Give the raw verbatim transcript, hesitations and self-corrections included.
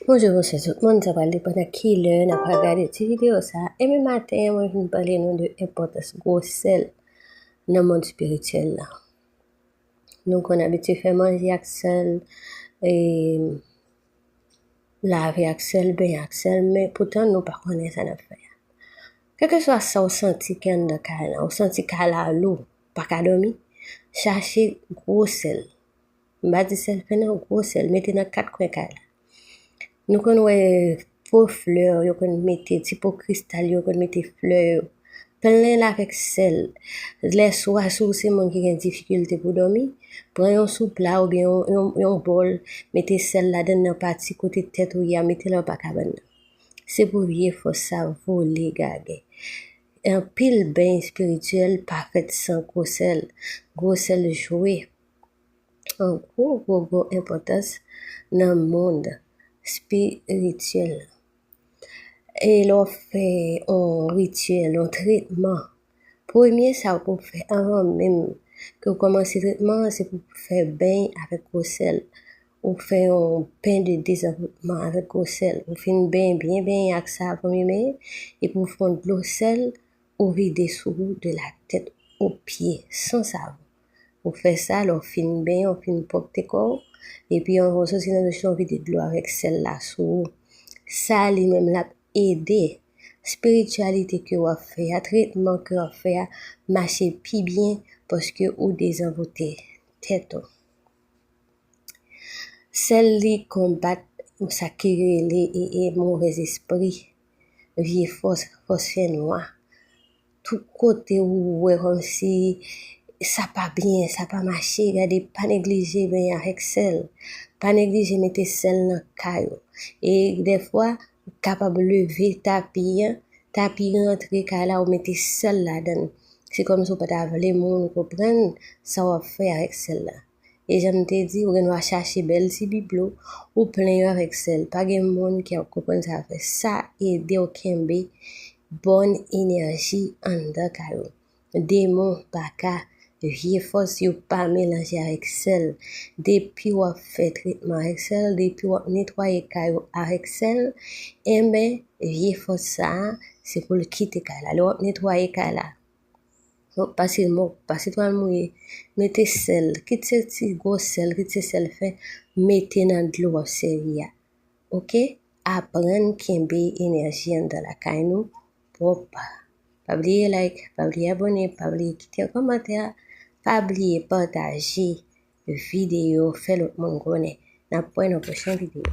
Bonjou, bonswa tout moun, sa pral depann nan ki lè n ap gade ti videyo sa. Ebyen maten an, mwen vin pale nou de enpòtans gwo sèl nan mond espirityèl la. Nou konn abitye fè manje ak sèl, e, lave ak sèl, benyen ak sèl, men poutan nou pa konnen sa n ap fè a. Kèlkeswa sa w santi ki anndan kay la, ou santi kay la lou, pa ka dòmi, chache gwo sèl. M pa di sèl fen non, gwo sèl, mete nan kat kwen kay la. Nou konn wè fo flè, yo konn mete ti po kristal, yo konn mete flè yo. Plen l avèk sèl. Lèswa, si w se moun ki gen difikilte pou dòmi, pran yon soupla oubyen yon, yon, yon bòl, mete sèl ladan nan pati kote tèt ou ye a, mete l anba kabann nan. Se pou vye fòs sa vole gagè. Anpil beny espirityèl pa fèt san gwo sèl. Gwo sèl jwe yon gwo, gwo, gwo enpòtans nan mond espirityèl. E lè w fè yon rityèl, yon tretman, premye sa pou w fè anvan menm ke w kòmanse tretman an, se pou w fè beny avèk gwo sèl. Ou fè yon ben de dezanvoutman avèk gwo sèl. Ou fin benyen, byen benyen ak savon, byen benyen, epi w fè yon dlo sèl, ou vide sou ou de la tèt o pye, san savon. Ou fè sa, lè w fin benyen, w fin pwòpte kò w, epi yon, w soti nan douch lan, w vide dlo avèk sèl la sou ou. Sa li menm l ap ede espirityalite ke w ap fè a, tretman ke w ap fè a, mache pi byen paske ou dezanvoute tèt ou. Sèl li konbat sa ki rele e, e movèzespri, vye fòs, fòs fènwa. Tout kote ou wè kòmsi sa pa byen, sa pa mache, gade, pa neglije benyen avèk sèl. Pa neglije mete sèl nan kay ou. E dèfwa, ou kapab leve tapi an, tapi rantre kay la, ou mete sèl ladan l. Se kòmsi w pa ta vle moun konprann sa w ap fè avèk sèl la. E jan m te di, ou gen dwa chache bèl ti biblo, ou plen yo avèk sèl. Pa gen moun ki ap konprann sa w ap fè. Sa ede w kenbe bòn enèji anndan kay ou. Demon, baka, vye fòs yo pa melanje avèk sèl. Depi w ap fè tretman avèk sèl, depi w ap netwaye kay ou avèk sèl, enben, vye fòs sa a, se pou l kite kay la. Lè w ap netwaye kay la, pase mòp, pase twal mouye, mete sèl, kit se ti gwo sèl, kit se sèl fen, mete nan dlo w ap sèvi a. Oke? Aprann kenbe enèji anndan lakay nou pwòp. Pa bliye like, pa bliye abòne, pa bliye kite yon kòmantè, pa bliye pataje videyo, fè lòt moun konnen. N ap wè nan pwochen videyo.